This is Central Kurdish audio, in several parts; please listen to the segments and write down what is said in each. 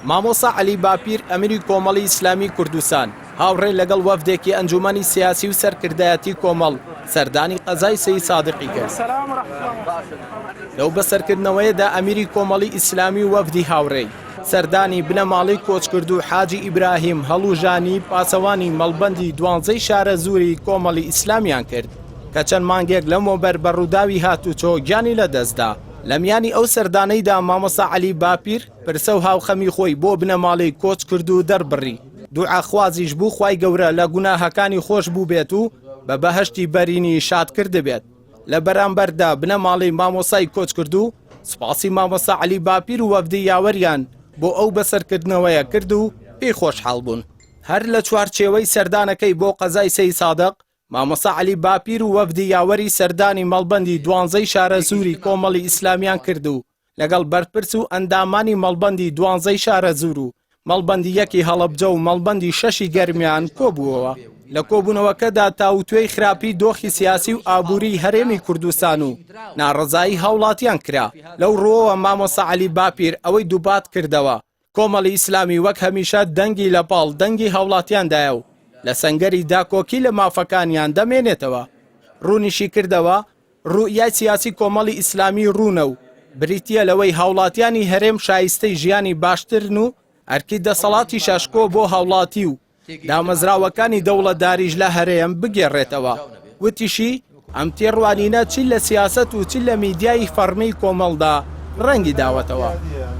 مامۆستا عەلی باپیر ئەمیری کۆمەڵی ئیسلامی کوردستان هاوڕێ لەگەڵ وەفدێکی ئەنجومەنی سیاسی و سەرکردایەتی کۆمەڵ سەردانی قەزای سەیدسادقی کرد. لەو بەسەرکردنەوەیەدا ئەمیری کۆمەڵی ئیسلامی و وەفدی هاوڕێی سەردانی بنەماڵەی کۆچکردوو حاجی ئیبراهیم هەڵوژانی پاسەوانی مەڵبەندی دوانزەی شارەزووری کۆمەڵی ئیسلامیان کرد کە چەند مانگێک لەمەوبەر بە ڕووداوی هاتوچۆ گیانی لەدەستدا. لە میانی ئەو سەردانەیدا مامۆستا عەلی باپیر پرسە و هاوخەمی خۆی بۆ بنەماڵەی کۆچکردوو دەربڕی، دوعاخوازیش بوو خوای گەورە لە گوناهەکانی خۆش بووبێت و بە بەهەشتی بەرینی شاد کردبێت. لە بەرامبەردا بنەماڵەی مامۆستای کۆچکردوو سوپاسی مامۆستا عەلی باپیر و وەفدی یاوەریان بۆ ئەو بەسەرکردنەوەیە کرد و پێی خۆشحاڵ بوون. هەر لە چوارچێوەی سەردانەکەی بۆ قەزای سەیدسادق، مامۆستا عەلی باپیر و وەفدی یاوەری سەردانی مەڵبەندی دوانزەی شارەزووری کۆمەڵی ئیسلامیان کرد و لەگەڵ بەرپرس و ئەندامانی مەڵبەندی دوانزەی شارەزوور و مەڵبەندی یەکی هەڵەبجە و مەڵبەندی شەشی گەرمیان کۆبووەوە. لە کۆبوونەوەکەدا تاووتوێی خراپی دۆخی سیاسی و ئابووریی هەرێمی کوردستان و ناڕەزایی هاوڵاتیان کرا. لەو ڕووەوە مامۆستا عەلی باپیر ئەوەی دووپات کردەوە، کۆمەڵی ئیسلامی وەک هەمیشە دەنگی لە پاڵ دەنگی هاوڵاتیاندایە و لە سەنگەری داکۆکی لە مافەکانیان دەمێنێتەوە. ڕوونیشی کردەوە، ڕوئیای سیاسی کۆمەڵی ئیسلامی ڕوونە و بریتییە لەوەی هاوڵاتیانی هەرێم شایستەی ژیانی باشترن و ئەرکی دەسەڵاتیشە شکۆ بۆ هاوڵاتی و دامەزراوەکانی دەوڵەتداریش لە هەرێم بگێڕێتەوە. وتیشی، ئەم تێڕوانینە چ لە سیاسەت و چ لە میدیای فەڕمی کۆمەڵدا ڕەنگی داوەتەوە.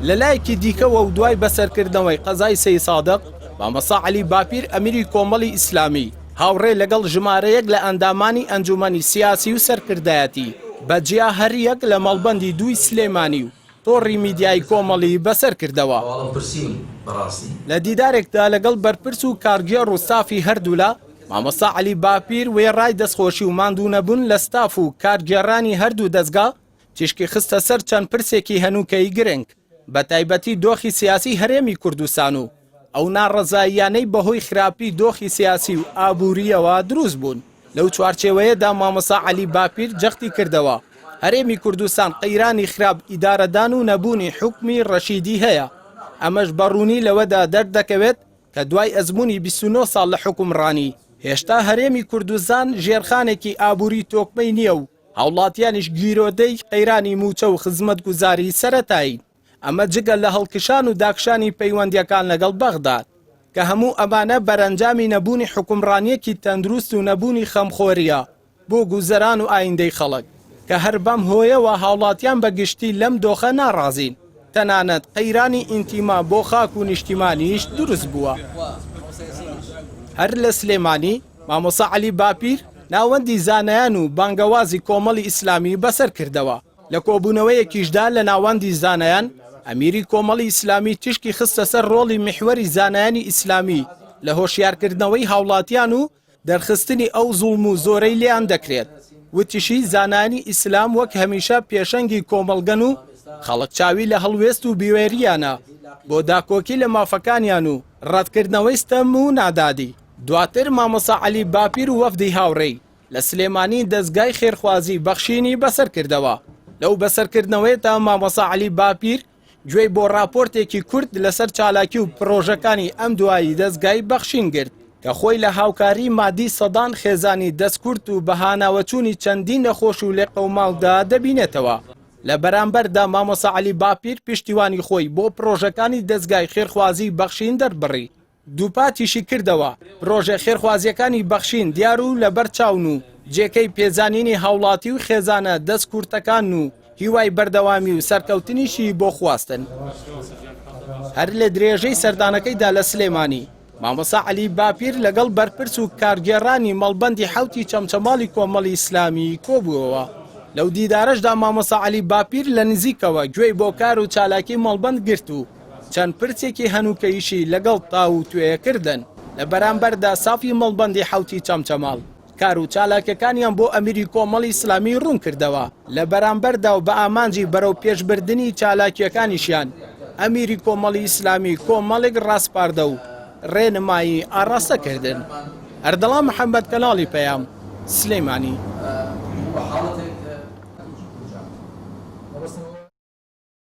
لە لایەکی دیکەوە و دوای بەسەرکردنەوەی قەزای سەیدسادق، مامۆستا عەلی باپیر ئەمیری کۆمەڵی ئیسلامی، هاوڕێ لەگەڵ ژمارەیەک لە ئەندامانی ئەنجومەنی سیاسی و سەرکردایەتی بە جیا هەریەک لە مەڵبەندی دووی سلێمانی و تۆڕی میدیایی کۆمەڵی بەسەر کردەوە. لە دیدارێکدا لەگەڵ بەرپرس و کارگێڕ و ستافی هەردوولا، مامۆستا عەلی باپیر وێڕای دەستخۆشی و ماندوونەبوون لە ستاف و کارگێڕانی هەردوو دەزگا، تیشکی خستە سەر چەند پرسێکی هەنووکەیی گرنگ، بەتایبەتی دۆخی سیاسی هەرێمی کوردستان و ئەو ناڕەزاییانەی بەهۆی خراپی دۆخی سیاسی و ئابوورییەوە دروست بوون. لەو چوارچێوەیەدا مامۆستا عەلی باپیر جەختی کردەوە، هەرێمی کوردستان قەیرانی خراپ ئیدارەدان و نەبوونی حوکمی ڕەشیدی هەیە، ئەمەش بە ڕوونی لەوەدا دەردەکەوێت کە دوای ئەزموونی 29 ساڵ لە حوکمڕانی، هێشتا هەرێمی کوردستان ژێرخانێکی ئابووری تۆکمەی نییە و هاوڵاتیانیش گیرۆدەی قەیرانی مووچە و خزمەتگوزاری سەرەتایین. ئەمە جگە لە هەڵکشان و داکشانی پەیوەندییەکان لەگەڵ بەغداد، کە هەموو ئەمانە بەرەنجامی نەبوونی حوکمڕانییەکی تەندروست و نەبوونی خەمخۆرییە بۆ گوزەران و ئایندەی خەڵک، کە هەر بەم هۆیەوە هاوڵاتیان بە گشتی لەم دۆخە ناڕازین، تەنانەت قەیرانی ئینتیما بۆ خاک و نیشتیمانیش دروست بووە. هەر لە سلێمانی، مامۆستا عەلی باپیر، ناوەندی زانایان و بانگەوازی کۆمەڵی ئیسلامی بەسەر کردەوە. لە کۆبوونەوەیەکیشدا لە ناوەندی زانایان، ئەمیری کۆمەڵی ئیسلامی تیشکی خستە سەر ڕۆڵی میحوەری زانایانی ئیسلامی لە هۆشیارکردنەوەی هاوڵاتیان و دەرخستنی ئەو زوڵم و زۆرەی لێیان دەکرێت، وتیشی، زانایانی ئیسلام وەک هەمیشە پێشەنگی کۆمەڵگەن و خەڵک چاوی لە هەڵوێست و بوێرییانە بۆ داکۆکی لە مافەکانیان و ڕەتکردنەوەی ستەم و نادادی. دواتر مامۆستا عەلی باپیر و وەفدی هاوڕێی لە سلێمانی دەزگای خێرخوازی بەخشینی بەسەرکردەوە، لەو بەسەرکردنەوەیەدا مامۆستا عەلی باپیر گوێی بۆ ڕاپۆرتێکی کورت لەسەر چالاکی و پڕۆژەکانی ئەم دوایی دەزگای بەخشین گرت کە خۆی لە هاوکاری مادی سەدان خێزانی دەستکورت و بەهاناوەچوونی چەندین نەخۆش و لێقەوماودا دەبینێتەوە. لە بەرامبەردا مامۆستا عەلی باپیر پشتیوانی خۆی بۆ پڕۆژەکانی دەزگای خێرخوازی بەخشین دەربڕی. دووپاتیشی کردەوە، پرۆژە خێرخوازییەکانی بەخشین دیار و لەبەر چاون و جێکەی پێزانینی هاوڵاتی و خێزانە دەست کورتەکانن و هیوای بەردەوامی و سەرکەوتنیشی بۆ خواستن. هەر لە درێژەی سەردانەکەیدا لە سلێمانی، مامۆستا عەلی باپیر لەگەڵ بەرپرس و کارگێڕانی مەڵبەندی حەوتی چەمچەماڵی کۆمەڵی ئیسلامی کۆبووەوە. لەو دیدارەشدا مامۆستا عەلی باپیر لە نزیکەوە گوێی بۆ کار و چالاکی مەڵبەند گرت و چەند پرسێکی هەنووکەییشی لەگەڵ تاووتوێ کردن. لە بەرامبەردا سافی مەڵبەندی حەوتی چەمچەماڵ کار و چالاکیەکانیان بۆ ئەمیری کۆمەڵی ئیسلامی ڕوون کردەوە. لە بەرامبەردا و بە ئامانجی بەرەو پێشبردنی چالاکیەکانیشیان ئەمیری کۆمەڵی ئیسلامی کۆمەڵێک ڕاسپاردە و ڕێنمایی ئاڕاستە کردن. ئەردەڵان محەمەد کەناڵی پەیام، سلێمانی.